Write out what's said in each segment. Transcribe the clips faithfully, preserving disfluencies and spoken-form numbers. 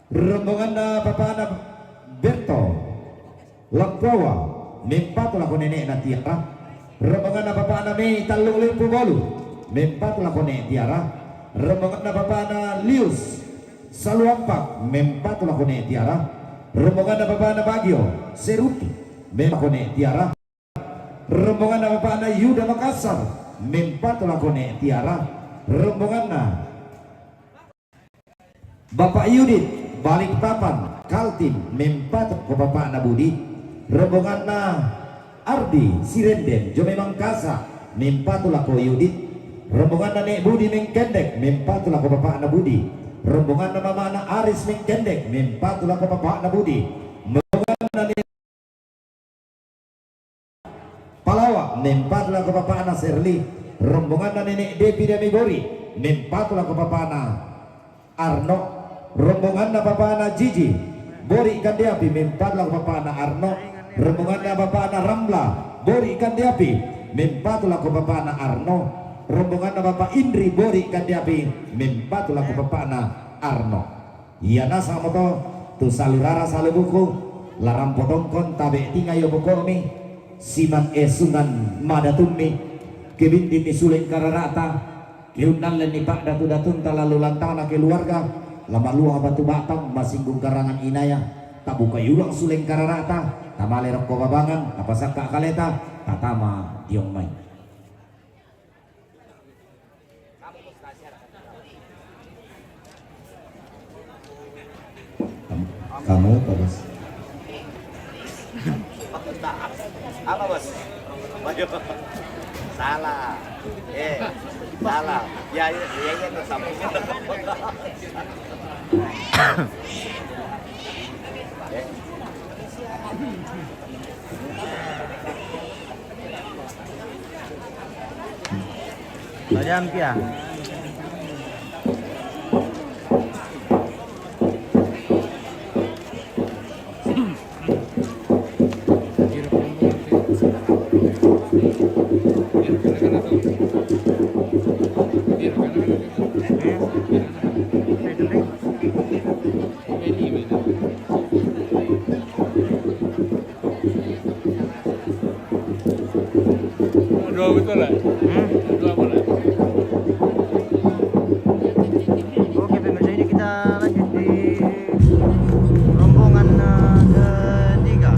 Rombonganna bapa'na Berto Lampuawa, mempatu lako nene'na Tiara. Rombonganna bapa'na Mei Tallung Limpu Bolu, mempatu lako ne' Tiara. Rombonganna bapa'na Lius Saluampak, mempatu lako ne' Tiara. Rombonganna bapa'na Bagio Seruti, mempatu lako ne' Tiara. Rombonganna bapa'na Yuda Makassar, mempatu lako ne' Tiara. Rombonganna Bapak Yudit Balikpapan Kaltim, mempatu lako bapa'na Budi. Rombonganna Ardi Sirenden Jome Mangkasa, mempatu lako Yudit. Rombonganna ne' Budi Mengkendek, mempatu lako bapa'na Budi. Rombonganna mama'na Aris Mengkendek, mempatu lako bapa'na Budi. Rombonganna ne' Palawa, mempatu lako bapa'na Serli. Rombonganna nene' Depi Dami Bori, mempatu lako bapa'na Arno. Rombonganna bapa'na Jiji Bori Kandiapi, mempatu lako bapa'na Arno. Rombonganna bapa'na Ramla Bori Kandiapi, mempatu lako bapa'na Arno. Rombonganna bapa' Indri Bori Kandiapi, mempatu lako bapa'na Arno. Ia nasa'mo to tu salu rara salu buku, la rampo dongkon tabe' tingayo boko'mi, siman esungan madatummi, kebintinni suleng karara'ta, keunnallenni pa'datu-datunta lalu lantana keluarga, la maluang batu batang masinggung karangan inaya, tabukai ulang suleng karara'ta, tamale rokko babangan, tapasakka kaleta, tatama diong mai. Kamu apa, Bos? Apa, Bos? Waduh. Salah. Eh, salah. Ya, ya, ya, ya, tersambung. Eh. Tajam kia. Dua betul lah. Hmm? Dua boleh. Oke, pemirsa, ini kita lanjut di rombongan, eh, ketiga.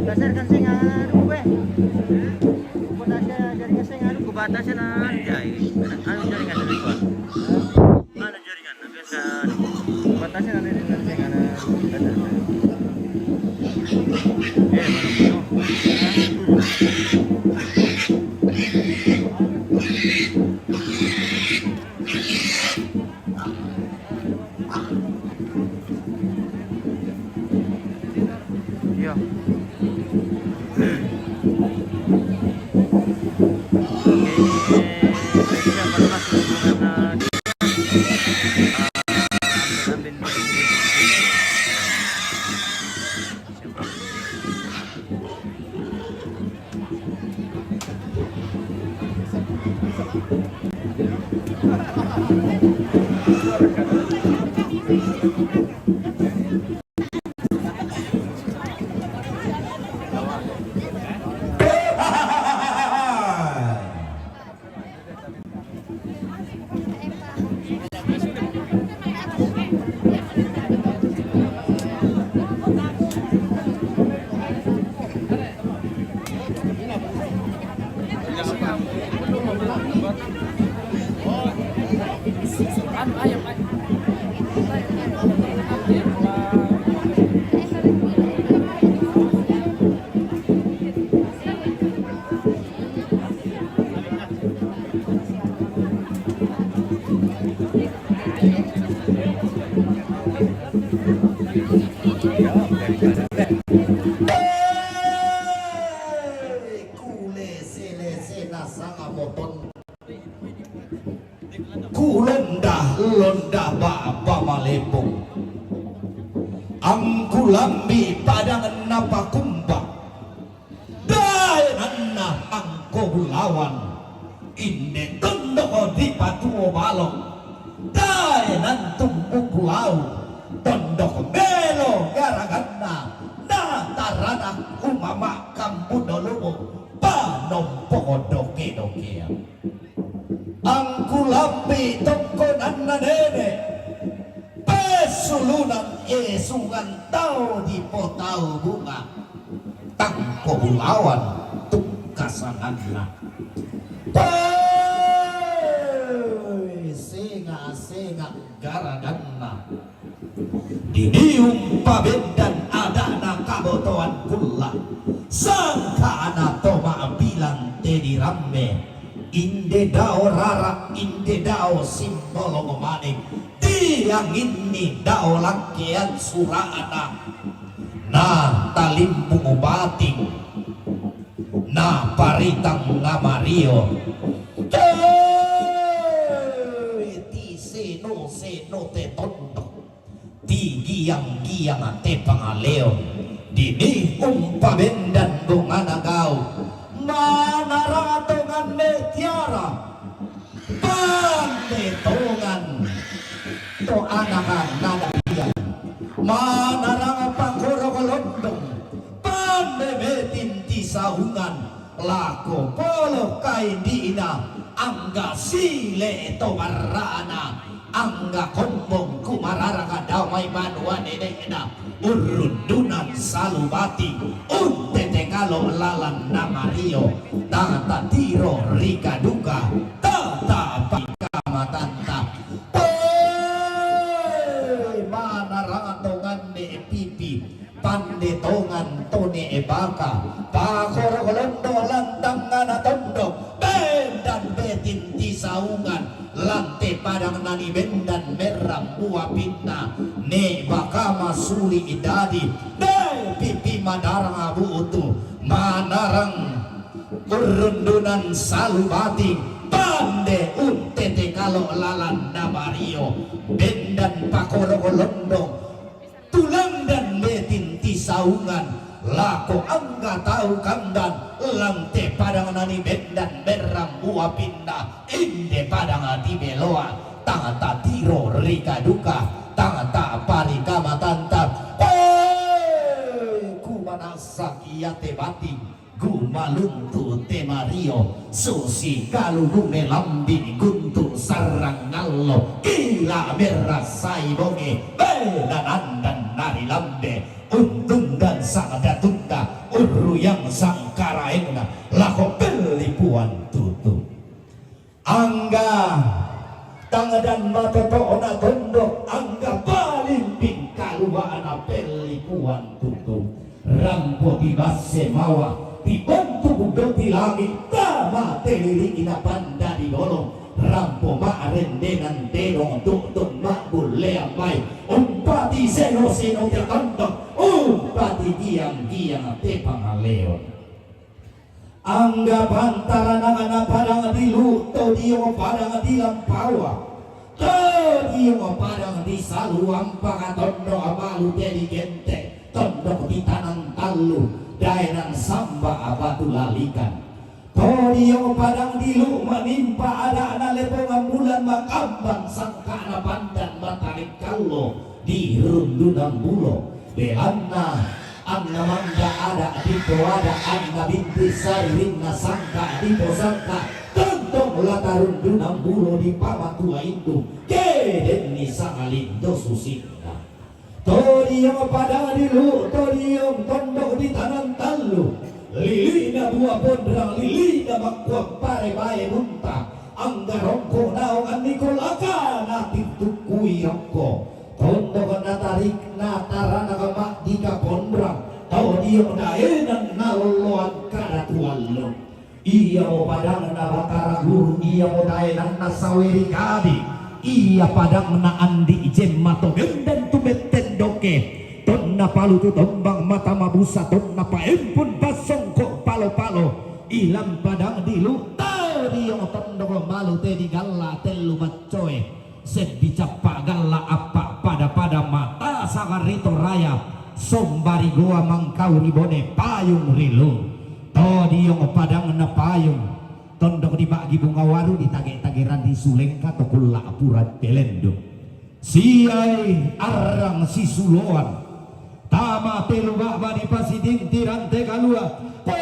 Tasar kan sing anu, weh. Batasnya jaringan sing anu, batasnya anu, jai. Anu jaringan sing anu. Anu jaringan, biasa. Batasnya anu, jaringan sing anu. Eh, mana? Iya. Kulese-lese nasanga moton. Kulenda Londa baba malepong. Angkulambi padanganna pakumba. Daenanna angko bulawan. Inde tondok dipatuo balo. Daenan tumbuku lau. Tondok melo garaganna. Na taranak umama kambuno lumu. Panompoko doke-dokean. Angkulambi tongkonanna nene. Pesulunan esungan tau dipotau bunga. Tangko bulawan tungkasananna. Poi senga-senga garaganna. Dinium pabendan adana kabotoan kulla. Sangka ana toma bilang tedi ramme. Inde dao rara, inde dao simbolong maning. Tianginni dao langkean surana. Na talimbung bating. Na paritang namario. Tei, ti seno-seno te tondok. Tigiang-giang te pangaleon. Dini umpabendan bongana gau. Manaratongan ne tiara. Pande tongan to anakan nada pian. Manarang pangkorok londong. Pande betin ti saungan. Lako polo kaindina. Angga sile to barrana. Angga kombong kumararaka damai manua nenekna. Urrundunan salu bati. Untete kalo lalan namario. Tata tiro rika duka. Tata pakamatanta. Poi manarang tonganne pipi. Pande tongan tone ebaka. Pakoro londo lantangana tondok. Bendan betin ti saungan. Lante padang nani bendan merrang buah pinna. Ne baka masuli idadi. De pipi madarang abu utu. Manarang urrundunan salu bating. Pande untete kalo lalan namario. Bendan pakoro londo. Tulang dan betin ti saungan, lako angga tau kandan, lante padang nani bendan berrang buah pinda, inde padang ati beloa, tangta tiro rika duka, tangta parika matanta. Hei, kumanasak ia te bating. Gumaluntu te mario, susi kalu gumelambi guntu sarang ngallo, kila merasai bonge, bela nandan nari lambe, untung dan sang datunda, urru yang sang karaengna, lako pellipuan tutu. Angga tangdan matoto'na tondok, angga palimbing kalua'na pellipuan tutu. Rampo tibasse mawa, tibontuk doti langi', tama telili'na panda di bolong. Rampo ma'rendenan tedong tu'tun ma'bullean mai. Umpati seno-seno te tondok, umpati giang-giang te pangaleon. Angga pantaranangna padang di Lu, to diong padang di Lampawa, to diong padang di Saluang, pangatondo amalu te di Gente, tondok di Tanang Tallu, daenan samba batu lalikan. To diong padang di Lu, manimpa ada'na lepongan bulan makambang sangka'na pandan matarik kallo di rundunan bulo, belanna Anna mangga ada' dipoada', anna binti saririnna sangka diposangka, tontong la tarundunan bulo dipamatua indung, ke denni sangalindo susinna. To diong padang di Lu, to diong tondok di Tanang Tallu, lili'na bua ponrang, lili'na makkuappare bae bunta, angga rongko naung annikol aka natirtukkui rongko. Tondok natarik natarana ma'dika ponrang, tau dio daenan nalolloan kada tuallo. Iamo padangna Batara Guru, iamo daenanna Saweri Kadi, ia padangna Andi Jemma to bendan tu mettendoke, tonna palutu tombang mata mabusa, tonna paempun passongko palo-palo, ilang padang di Lu, tau dio tondok malu te di Galla tellu baccoe. Seddi cappa galla appa pada-pada mata sagarito raya, sombari goa mangkau ri bone payung rilu. Todiong padangna payung, tondok di bagi bunga waru di tage-tageran di sulengka to kulla pura pelendu. Siai arrang sisuloan. Tama telu ba'ba di pasidinti rante kalua. Poi,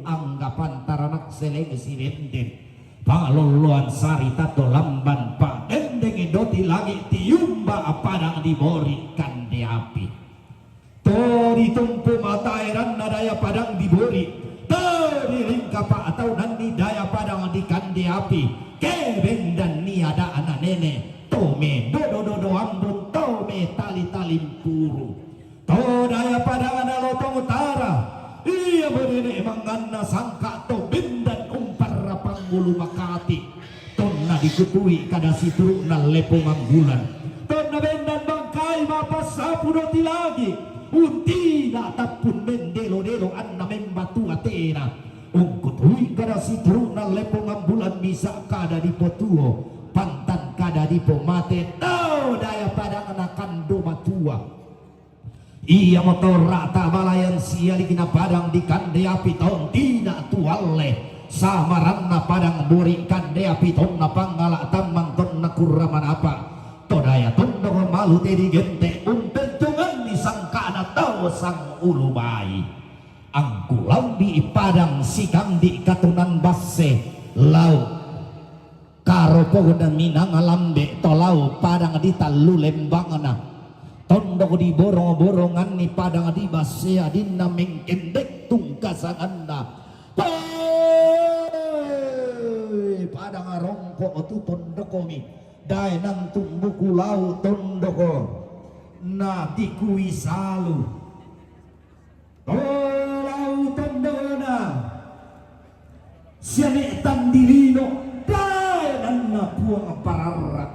angga pantaranak seleng sirenden. Palolloan sarita to lamban padendeng doti lagi tiumba padang di bori kande api. To ditumpu mataeranna daya padang di bori, to dilingkapa atau nanni daya padang di kande api, kebendanni ada'na nene, to me dodo-dodo ambun, to me tali-tali mpuru. To daya padangna lotong utara, iya berene manganna sangka to bendan umparra pangulu makati. Tonna dikutui kada situru'na lepongan bulan. Tonna bendan bangkai mapassapu doti lagi. Untina tappun mendelo-delo anna membatu atena. Ungkutui kada situru'na lepongan bulan misa kada dipotuo. Pantan kada dipomate tau daya padangna kando matua. Iyamoto rata balayan sialikna padang di kande api tontina tualle, samaranna padang bori kande api tonna pangala tammang tonna kurra manapa. Todaya tondok malu te digente umpentunganni sangkana tau sang ulu bai. Angkulambi padang sikandi katunan basse lau. Karopona minanga lambe to lau padang di tallu lembangna. Tondok di borong-boronganni padang di basse adinna mengkendek tungkasanganna. Poi, padang rongko tu tondokomi. Dae nantung buku lau tondoko. Na dikui salu. Tolau tondona siane'tan di lino daenanna Puang Pararra.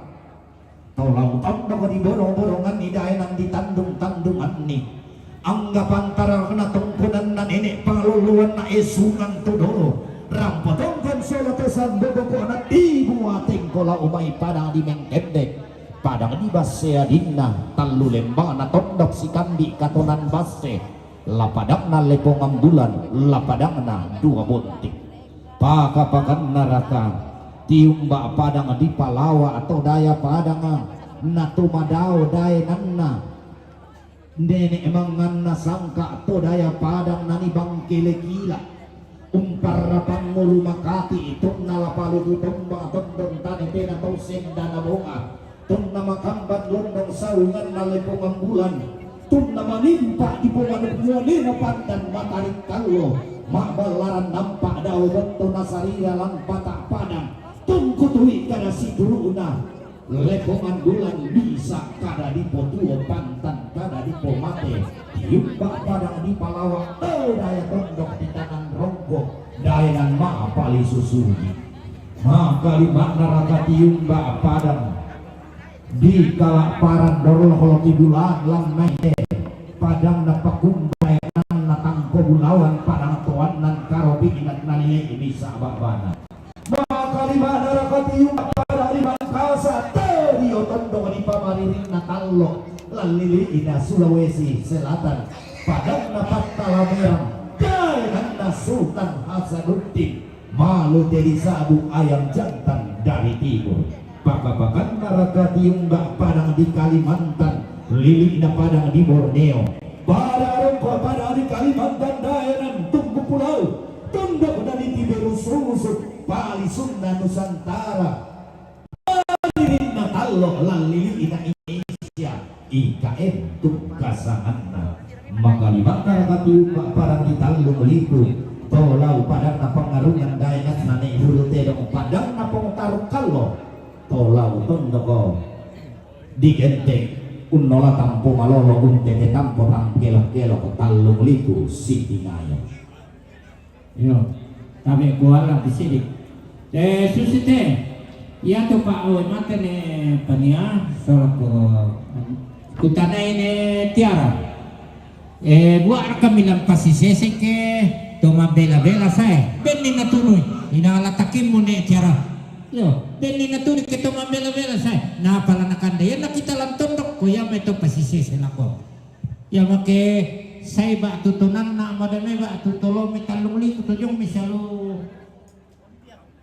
Tolau tondoko di borong-boronganni daenan di tandung-tandunganni. Angga pantarakna tongkonanna nene' pangaloloanna esungan to dolo. Rampo tongkon solo to samboboko'na tibu atengko lao mai padang di mengkendek. Padang di basse adinna tallu lembangna tondok sikandi katonan basse. La padangna lepongan bulan, la padangna dua bontik. Paka-pakanna raka, tiumba padang di palawa atau daya padang, na to madao daenanna. Nene' manganna sangka to daya padang nani bangkele kila. Umparra pangulu makati tonna la palutu tomba tondon tane tena tau sendana bonga. Tunna makamban londong saunganna lepongan bulan, tunna manimpa di pomanuk muanena pandan matarik kallo, ma'ballaran nampa dao botto nasarira lan pata' padang, tungkutui kada situru'na lepongan bulan bisa kada dipotuo pantan kada dipomate, tiumba padang di palawa tau daya tondok di tangan rongko, daenan ma'pali susugi. Maka lima'na raka tiumba padang. Di kala' paran dorlo kolo tibulaan lan naite padang na pakumbai na tangko bulawan padang toannan karopi inan nalilei misa ba'bana. Maka lima'na raka tiumba padang limang kasa terio tondok di pamaririnna tallo lan lili'ina Sulawesi Selatan padang na pattalamerang daenanna Sultan Hasanuddin. Malu te disabu ayam jantan dari timur. Paka-pakanna raka tiumba padang di Kalimantan, lili'na padang di Borneo. Pada rongko padang di Kalimantan daenan tunggu pulau. Tunduk dari tiberus rusuk palisunna Nusantara. Ririnna tallo lan lili'na Indonesia, I K N tungkasanganna. Maka lima'na raka tiumba padang di Tallung Liku, tolau padanna Pangarungan daenanna Ne'bulu Tedong padanna Pong Taruk Kallo, tolau tondoko di Genteng, unnola tampo malolo untete tampo tangkelok-kelok Tallung Liku Sitingayo. Iyo, tabe' kuala di sini. Eh, susi te. Iya tu Pak, oh, mate ne pania, sola ko kutanai ne Tiara. Eh, buat rekam minang pasi sesek ke, to mabela-bela saya. Ben ni natunui, ina ala takim mu ne Tiara. Iyo, benni natunu ke to mambela-bela sae. Napa la nakande? Iya na kita lantondok ko iya mai to pasisese lako. Iya make sae ba'tu to nanna, mada mai ba'tu to lomi tallung liku to jong mi salu.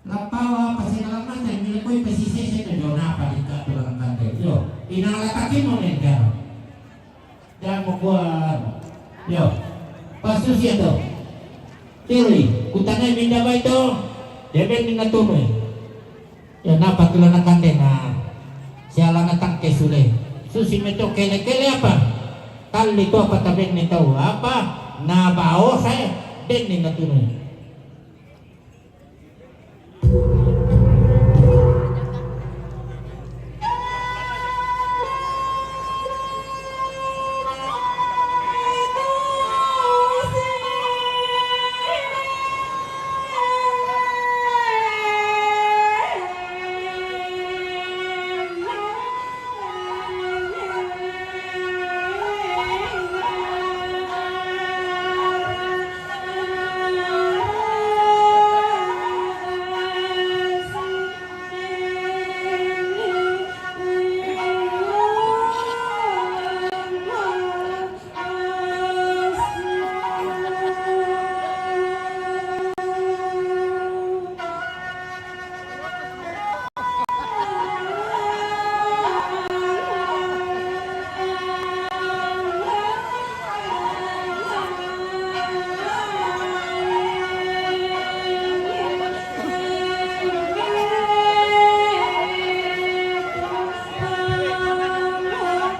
Lappawa apa segala macam, mi lakoi pasisese to, iyo napa dika to la nakande. Iyo, inang latakimo ne jaro. Jang mo kuan. Iyo. Pasusi to. Tiroi, kutanai minda bai to. Deben ni natunui. Iyo napa tu la nakande na. Siala natangke sule. Susi me to kele-kele apa? Talli to apa tabenni tau apa? Na bao sae benni natunui.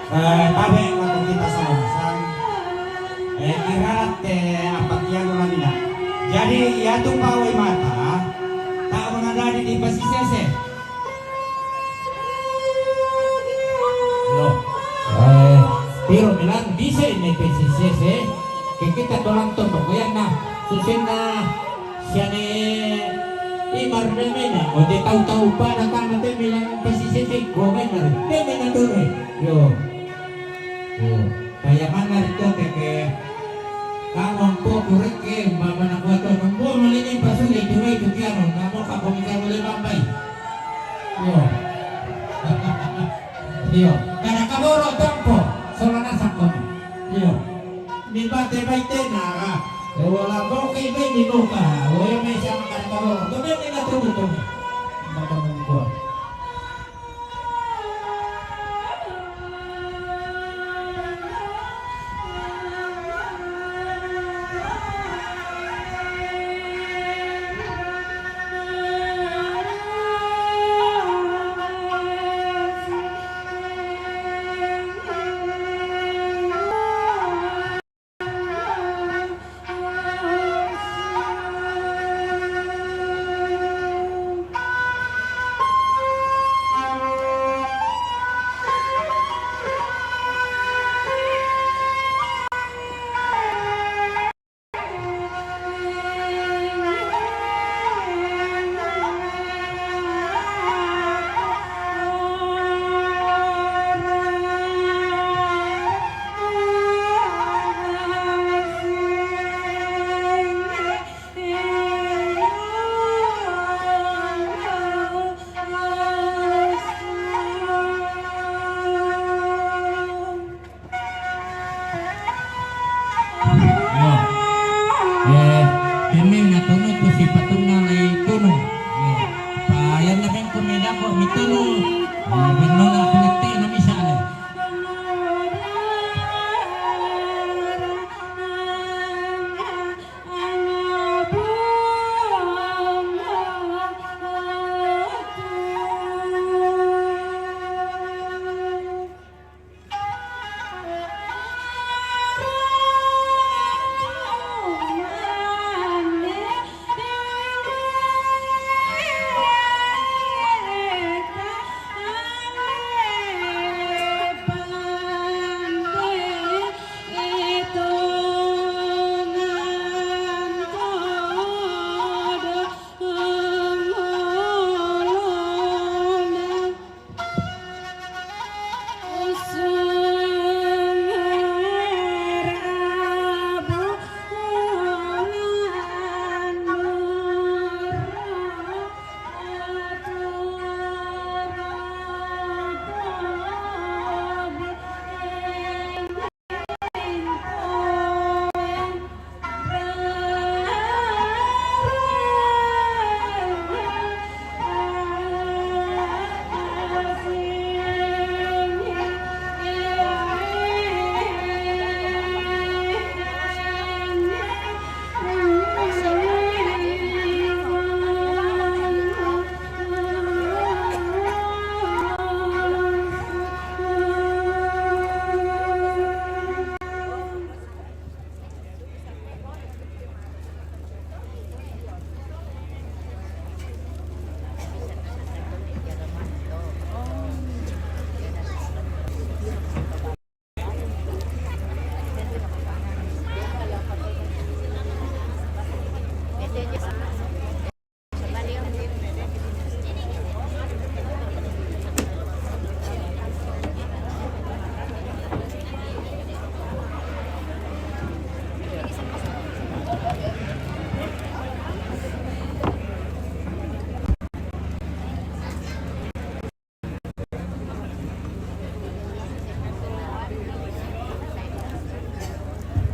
Eh, tabe' lako kita sama-sama. Eh, kira te apa kianu lamina. Jadi, iya tu pawai mata, tak mengenali di pasisese. Yo. Eh, piro bilang bisa ini pasisese, ke kita tolong to pokoknya nah, susinna. Siane imar de mena, o de tau-tau pa datang na de mena pasisese, ko mena, de mena dulu. Yo. Yo. Payamanna ri to teke. Kamo ampo kureke, mama na kuato, mbuo malini pasuli tu mai tu kiano, namo ka komika mule mambai. Yo. Iyo, kada kaboro tampo, sola nasang kono. Iyo. Mibate bai tena, ah. Wala boke bai ni boka, woyo me sama kada kaboro. Tobe ni na tumu tumu. Mata mungkua. Yo. Eh, kami na tunu tu sipatunna lai tunu. Yo. Payanna bengko mi dako mi tunu. Eh, benno na pengetti na misale.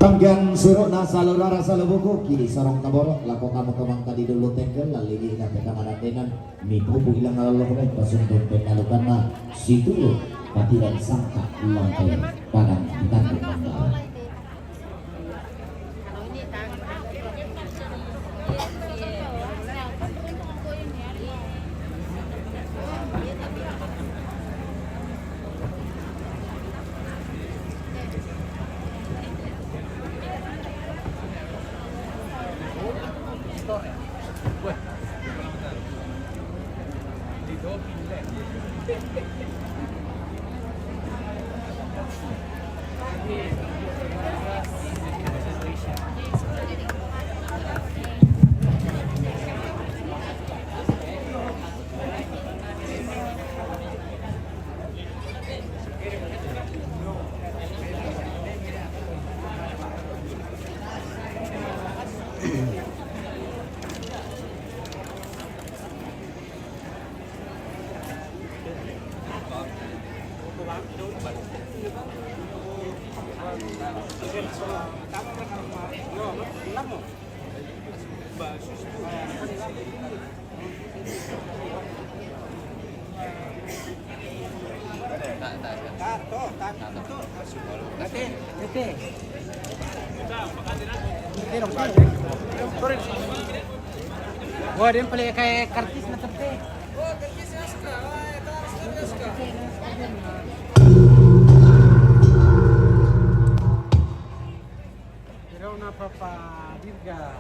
Panggan surok na salurara salubuku, kiri sorong kaboro, lako kamu kamang kadi dulu tengkel, laligi na teka manadenan, mipupu ilang Allah, eh, pasundun penalukan na, situ, patiran sangka, lampe, padang, ditanduk, mangga. Wah, dia paling kayak kartis na tapi. Pero na papa dirga.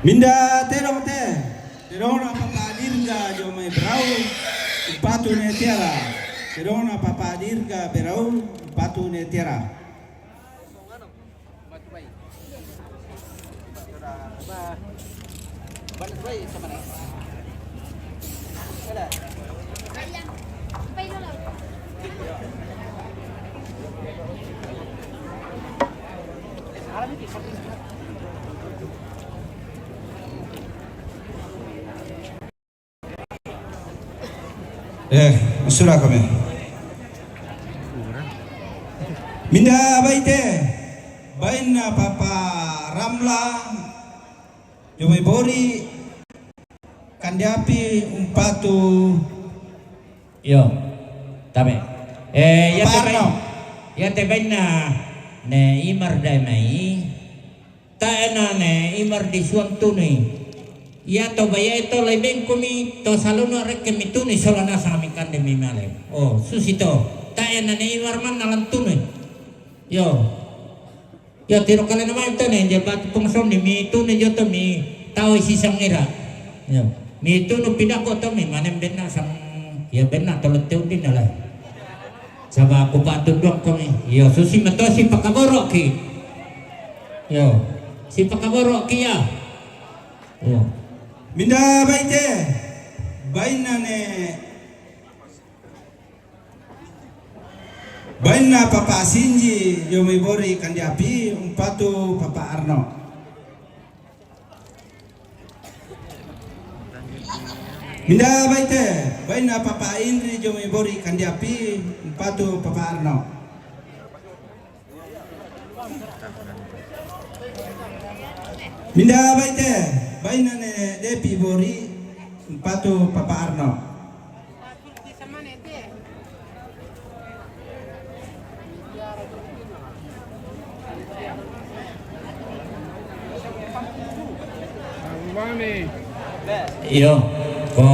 Minda terong te, terong na papa dirga jo mai berau, upatu ne tiara, terong na papa dirga berau, upatu ne tiara. Eh, sura kami. Minda baite, baina papa Ramla, jomai bori, kandiapi umpatu. Yo, tabe. Eh, ya te baina, ya te baina ne imar dai mai. Taena ne imar di suang tunui. Ia to baya to lai bengkumi to saluna rekke mi tunui solana sami kande mi male. Oh, susi to. Taena ne imar man nalan tunui. Yo. Yo tiro kale na mai to ne je batu pungsoni mi tunui jo to mi tau isi sangira. Yo. Mi tunu pidako to mi manem benna sang ya benna to lete undi nalai. Saba aku patut dong kami. Yo susi matosi pakaboroki. Yo, si pakaboro kia. Yo. Minda baite, baina ne. Baina papa Sinji, jomai bori kandiapi, umpatu papa Arno. Minda baite, baina papa Indri jomai bori kandiapi, umpatu papa Arno. Minda baite, baina ne depi bori, umpatu papa Arno. Iyo, ko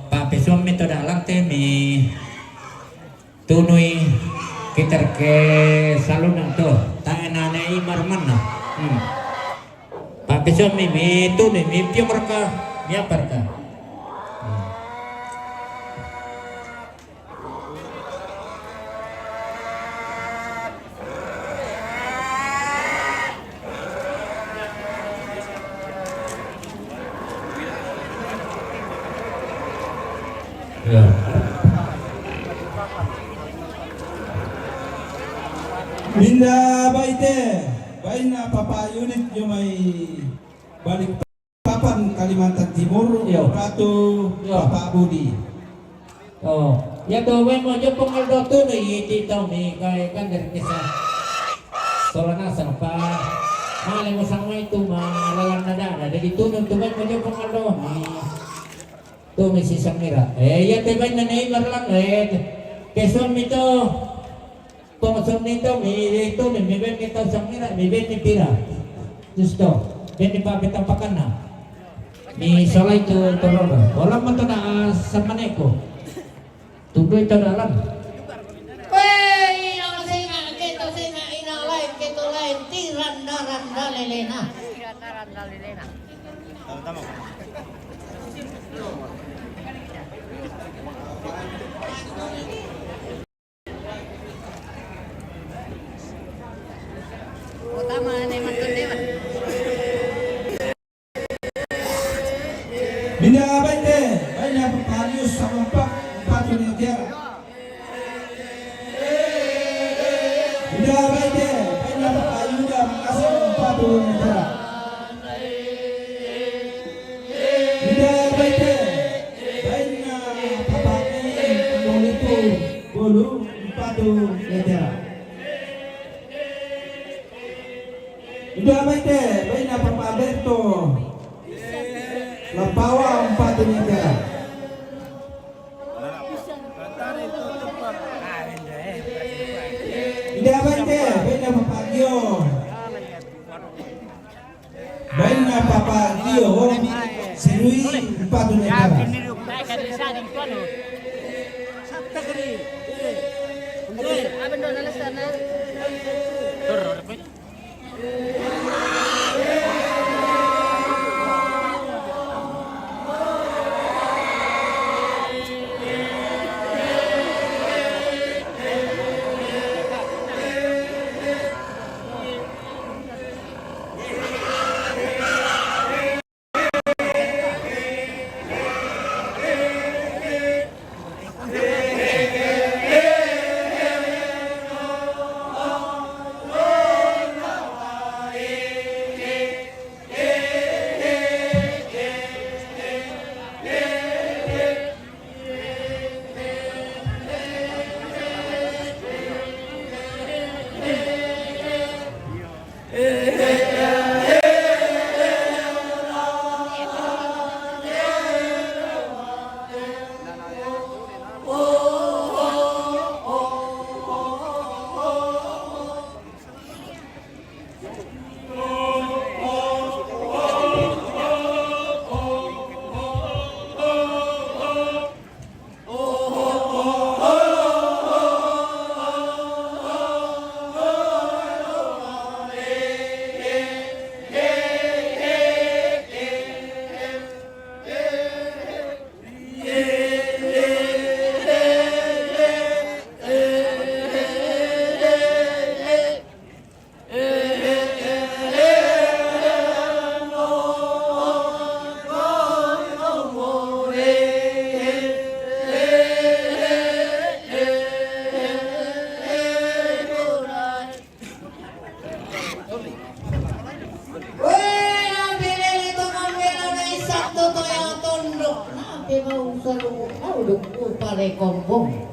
pa pesuang mi to dalan te mi tunui kitar ke saluna to, taena ne imar mana. Hmm. Pa pesuang mi, mi tunui, mi piong raka, mi apa raka. Hmm. Ya. Minda baite, baina papa unit jomai balik. Papan Kalimantan Timur, Iyo. Patu Iyo. Bapak Budi. Oh, ya to, wen mo jo pengal do tu ni iti to mi kai kan dari kisah. Sola nasang pa. Male mo sang mai tu ma lalan nada ada di tu tu wen mo jo pengal do mi. Tu mi si sang mira. Eh, ya te bai na nei marlang eh. Kesuan mi to. Pong som ni to mi tu ni mi ben ni to sang mira mi ben ni pira. Justo. Ben ni pa betang pakan na. Mi sola itu tolong. Olam mo to na samaneko. Tunggu itu dalam. Weh, ina singa, keto singa, ina lain, keto lain, tiranda randa lelena. Utama ni mantun dewan. Mida baite, baina papalius sama empat, empat dunia tiara. Mida baite, baina papayuda makasih empat dunia tiara. Mida baite, baina papaki molitu bolu empat dunia tiara. Ida baite, baina papa Berto. Lapawa empat dunia tiara. Ida baite, baina papa Gio. Baina papa Gio. Sirui empat dunia tiara. Weh, ambil itu, ambil anak Isak tu, tu yang tunduk. Nanti mau seru, mau duk upare kombong.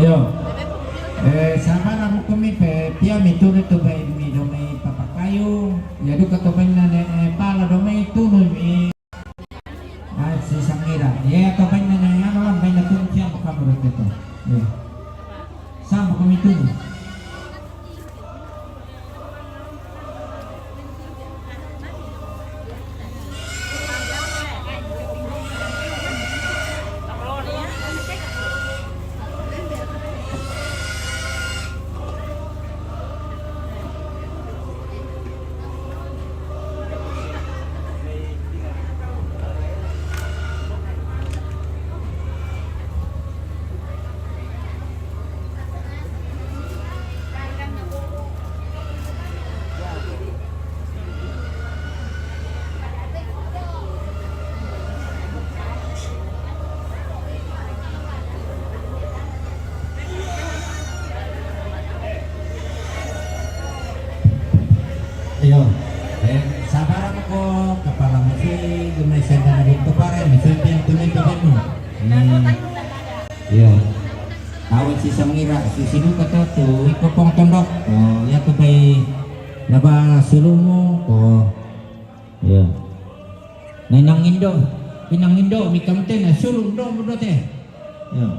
Yo. Eh, sabara mo kami pe, pia mi tunu to bai mi do mai papakayu. Ya duka to bai na ne, eh, pala do mai tunu mi. Ah, si Sangira. Ya, to bai na ne, ano lang bai na tunu pia mo kamu do to. Ya. Sama kami tunu. Iyo. Eh, sabara mo ko kapala mo si gumay sa dana dito pare, may sentence to may pagano. Hmm. Iyo. Awit si Sangira, si Sinuka to, to, iko pong tondok. Oh, ya to bay, naba sulumo. Oh. Iyo. Nanang Indo, pinang Indo, mi kamten, sulum do mo dote. Iyo.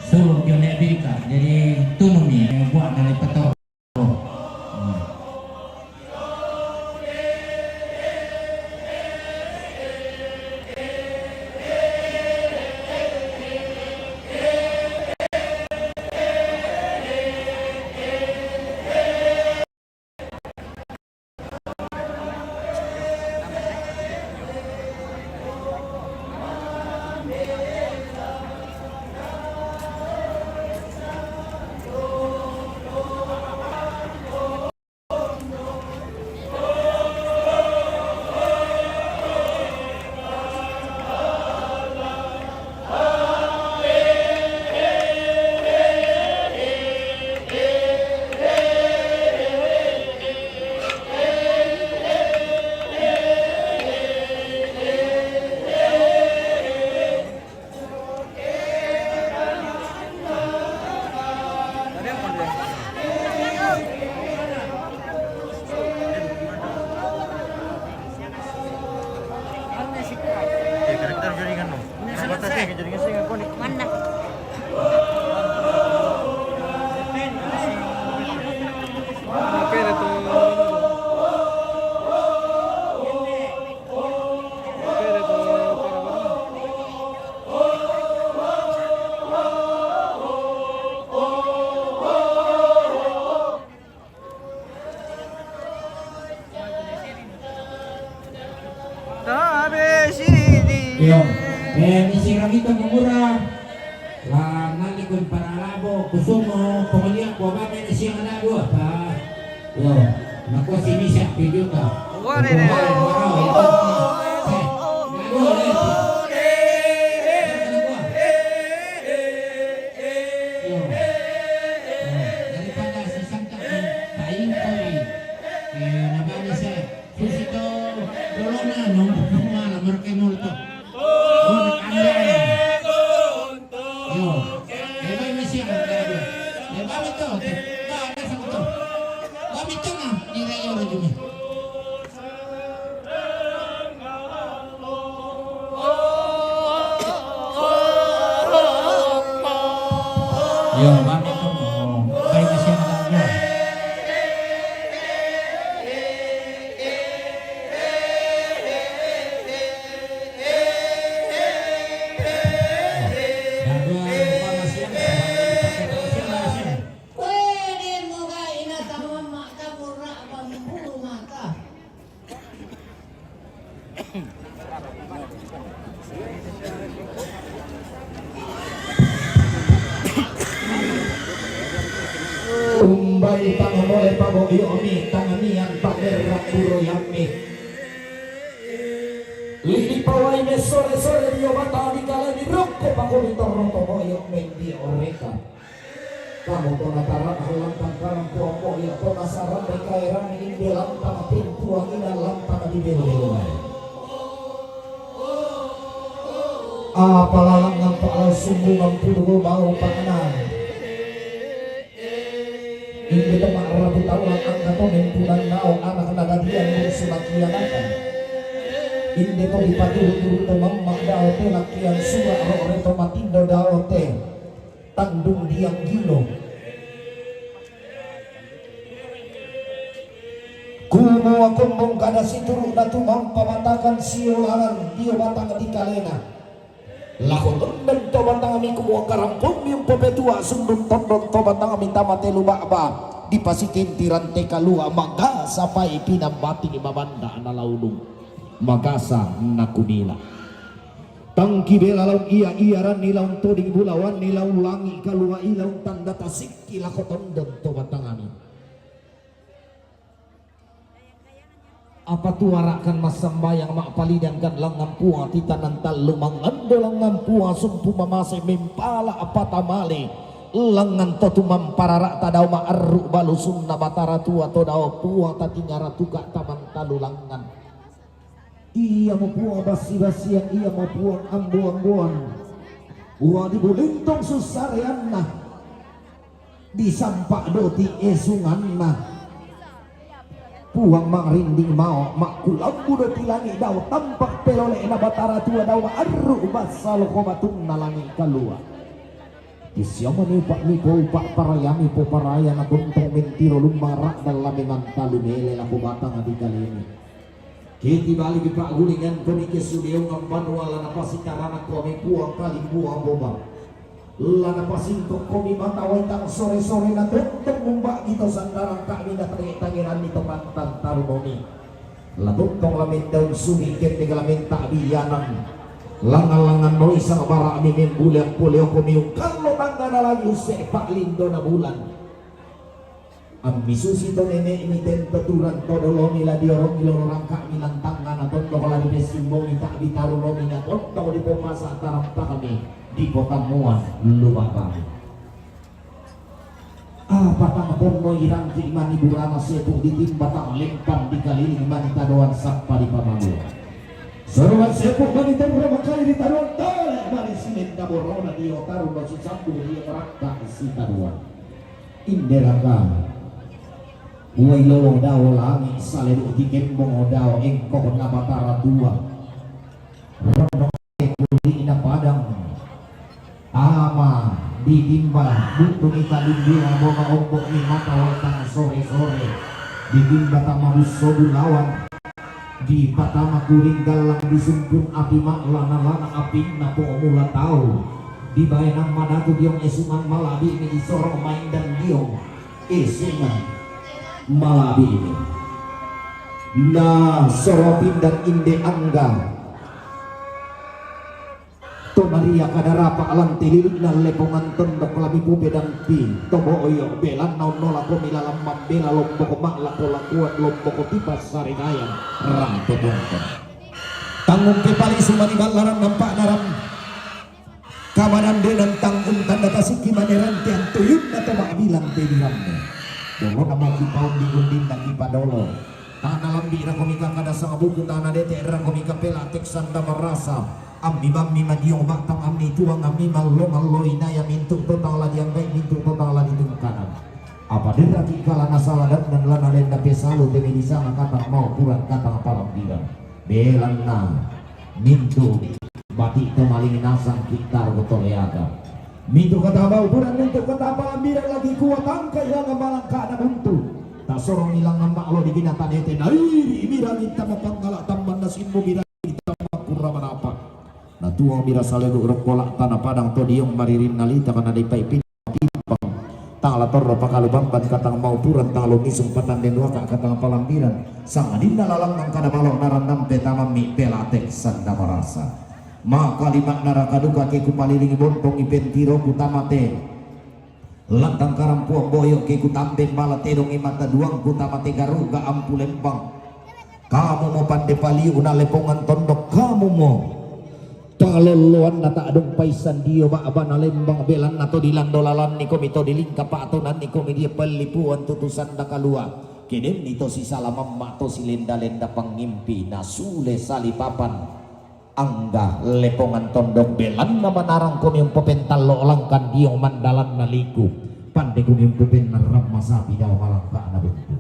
Solo yo ne bika, jadi tunu mi, eh, buat dari peto. Hmm. Mana? Iyo. Eh, misi ramito mangura. La nalikun para labo, kusumo, pamalia ko ba, mene siang na dua pa. Iyo. Nako si misa pijuta. Wale. Wale, wale, wale. Eh, nako, eh. Iyo. Eh, daripada si Santa, eh, paing ko, eh. Eh, nabani sa. Susito, dolona, no, mala, marke molto. Ora, kandang. Yo. E vai mesi ang dado. E va mi to, te. Va, nasa ko to. Va mi to na, ni ga yo na jumi. Yo, va mi to, no. Vai mesi ang dado. Pwede mo ga ina tamama ka mura bang bulu mata. Umbai tanga mole pago iyo mi tanga mian pager rakuro yami. Lili pawai me sore sore dio bata di kala di rokko pago di torong tomo iyo mendi oreka. Kamu tona tarak halang tangkarang kuambo iyo tona sarang de kaerang inde lantang pintu angina lantang di belo belo. Apalalang ngampa' lao sumbungan puduk mau pa'na. Inde to ma'rapu tau lang angka to mempunan nao anak nadadian bungsu nakianakan. Inde to dipaturu-turu to mamma' dao te lakian sura' ro're to matindo dao te tandung diang gilo. Kumua kombong kada situru'na tumampa matakan siolanan dio batang di kalena. Lako tondon to batangmi kumua karampongmi umpopetua sundun tondon to batangmi tama telu ba'ba, dipasitenti rante kalua, magasa pai pinambating mabanda na laulung, magasa na kumila. Tang kibela laung ia, ia ranni laung toding bulawanni laung langi' kalua, i laung tanda tasikki lako tondon to batangmi. Apa tuara'kan massambayang ma'palidangkan langngan Puang titanan tallu mangando langngan Puang sumpu mamase mempala apa tamale langngan to tumamparara'ta dao ma'arru' balusunna Batara Tua to dao Puang tatingaratuka tamantalu langngan. Iamo Puang bassi-bassian, iamo Puang ambo-amboan. Puang dibulintong sussareanna, disampa' doti esunganna. Puang ma'rinding mao, ma'kulambu doti langi' dao tampa' pelole'na Batara Tua dao ma'arru' bassa loko batunna langi' kalua. Tisiamani upa'mi poupa' parayami poparaya na tontong mentiro lummang ra'dang la memang talu mele lako batang di kalemi. Ke tibaliki pa'gulingankomi ke sudeongan banua la napasitaranakkomi Puang kalimbuang boba. La napasingkokkomi mata waitang sore-sore na tontong mumba'gi to sandarang ka'mi na tange-tangeranni to pantang tarunomi. La tontong la mendaun sugi kende la menta'bi ianang. Langngan-langngan noi sang bara'mi membule appoleokomi ungkallo tangngana lagi usse'pa lindona bulan. Ammi susi to nene'mi tento turang to dolomi la diorongi lolo rangka'mi lantangngana tondok la dipessimbongi ta'bi tarunomi na tondok dipomasa tarampakami dipotammuan lubabami. Apa tang ponno irangki' mani burana sepu' ditimba tang lempang dikaliling mani tadoan sappa dipamaluan. Soroan sepu' mani tenro makai ditadoan tale mani silenda borona dio tarung sisambung dio rakka' sitadoan. Inderaka, uai lolo dao langi' saledu' dikembong dao engkokna Batara Tua. Rono kuli'na padang. Ama ditimba buntu kita dimbinga bonga ombo' ni mata watang sore-sore. Ditimba tama busso bulawan. Dipatama kuring gallang disumpun api ma'lana-lana apinna po'mula tau. Dibaenang madatu diong esungan malabi'mi disoro maendang diong esungan malabi'mi. Na soro pindang inde angga. To maria kadarapa lante lili'na lepongan tondok lami pupedangpi to bo'oyo belanna onnolakomi lalang mambela lomboko ma'lako-lakoan lomboko tipassarigayang rampe tongkon. Tangngumpe palisu mani ballaran nampa'na ram. Kamadandenan tang untanda tasikki mane rantean tuyunna to ma'bilang te dirammu. Dolona maki paundi-undinna kipadolo. Tana lambi'rakomika kada sanga buku, tana dete'rakomika pela tek sanda marasa. Ammi bammi madiong ba'tang ammi tuang ammi mallo-mallo inaya mintu' to tang la diangga'i mintu' to tang la ditungkanan. Apa derraki' kala nasala dannan la nalenda pesalu te medisana katang mau purang katang palambiran. Belanna mintu' bati' to maling nasang kittaro to leaga. Mintu' kata mau purang mintu' kata palambiran lagi kuat angka ilangan malangka'na buntu. Tasorong ilangan ma'lo di binatang ete nairi' mirangin tama panggala tambanna simmu mirangin tama kurra manapa. Natuang mira salebu rokkola tana padang to diong maririnna lita kana dipaipi timpang. Tang la torro pakalu bamban katang mau purang tang lo misung patande nuaka katang palambiran. Sangadinna lalang mangkada balo narannampe tamammi pelatek sanda marasa. Maka lima naraka duka ke kupalilingi bontong ipentiro kutamate. Lantang karampuang boyo ke kutambe bala tedong imata duang kutamate garuga ampu lembang. Kamu mo pande paliu na lepongan tondok kamu mo. Talolloanna ta'dong paissan dio ba'ba na lembang belanna to dilando lalanni komi to dilingka pa'tonanni komi dio pellipuan tutu sanda kalua. Kedenni to sisala mamma to silenda-lenda pangngimpi na sule salipapan. Angga lepongan tondok belanna manarang komi umpopentallo langkan dio mandalanna liku. Pande komi umpopenna ramma sapi dao malangkana buntu.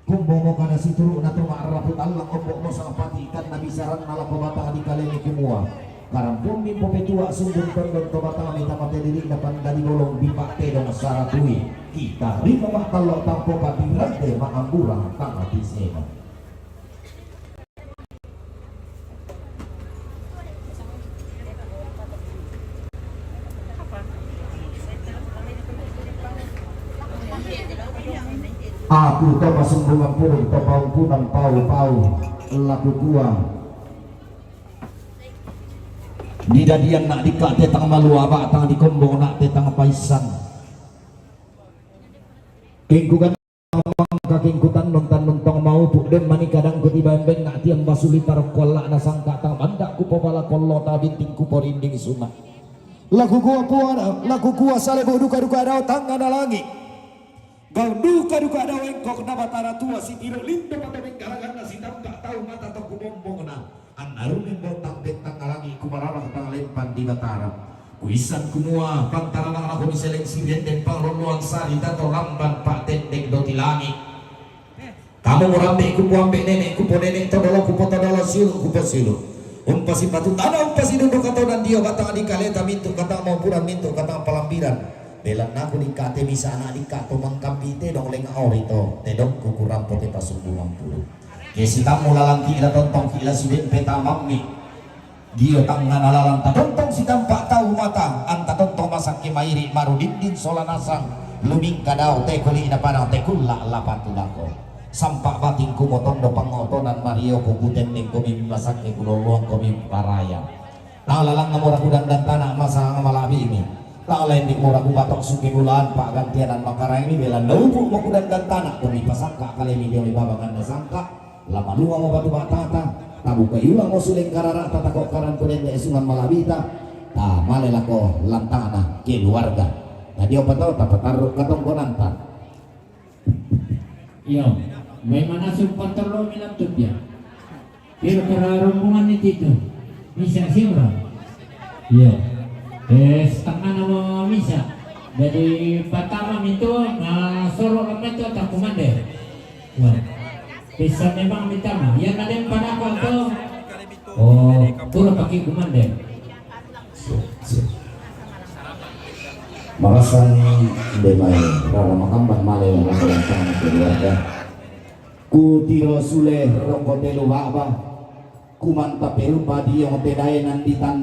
Kumbomo kada situru'na to ma'rapu tallang ombo mosang pati ikanna bisaranna lako batang di kalemi kumua. Karampomi umpopetua sumbung tondok to batang mita mate diri'na pandadi bolong di pa'tedong saratui. Kita rima ma'tallo tangko pati rante ma'amburang tang tisena. Aku to pasumbungan purung to paumpunan pau-pau laku kua. Didadian nak dika tetang malua batang dikombong nak tetang paisan. Kengkukan Mangka kengkutan nontan nontong mau puk den mani kadang kutiba embeng nak tiang basuli tarok kualla na sangka tang mandak kupopala kollo ta binting kuporinding sunat. Laku kua puana, laku kua salebo duka-duka dao tangga na langi. Gaun duka-duka dao engkok na batara tua sitiro lindo pato menggaragan na sitampak tau mata to kumombong na. Anna rumeng botang bettang alangi kumararah tang lempan di batara. Kuisan kumua pantarana lako miseleng sirenden pangloloan sari tato lamban pa'tendek doti langi. Kamu murambe kupuambe nenek kuponene todolo kupotodolo siulu kuposiulu. Umpasi batu tana umpasi dundu katonan dio batang di kaleta mintu katang maupuran mintu katang palambiran. Belanna ku dikate bisa anak dikatu mangkambi tedong lenga ori to tedong kukurampo te pasumbungan pulu. Ke sitammu lalangki la tontongki la sibempe tamammi. Dio tangngana lalang tatontong sitampa tau mata anta tontong masakke mairi maru dinding sola nasang lumingka dao te kuli na padang te kulla lapatu lako. Sampa batingku motondo pangotonan mario ko kutenneng komi masakke kuloloang komi paraya. Tau lalang mora kudang dan tana masang malabimi. Tau lain di mora kubatok suke bulan pak gantianan makaraimi bela naubu mo kudang dan tana komi pasakka kalemi dio babangan nasangka. Lama lunga mo batu batata, tabuka yula mo suleng karara tata ko karan ko dende esungan malabita, ta male lako lantana keluarga. Na dio pato ta patarru katongkonanta. Iyo, mai manasu patarru milan tupia. Kira kira rombongan ni titu, bisa siura. Iyo. Eh, setengah nama bisa. Jadi pertama itu, nah, soro kami itu tak komander. Wah. Bisa memang minta mah. Yang ada yang pada apa tuh? Oh, pura pakai kuman deh. Marasani de mai rara makamban male laporan tangan keluarga. Kutiro sule rongko telu baba. Kumanta perupa dio tedae nan ditan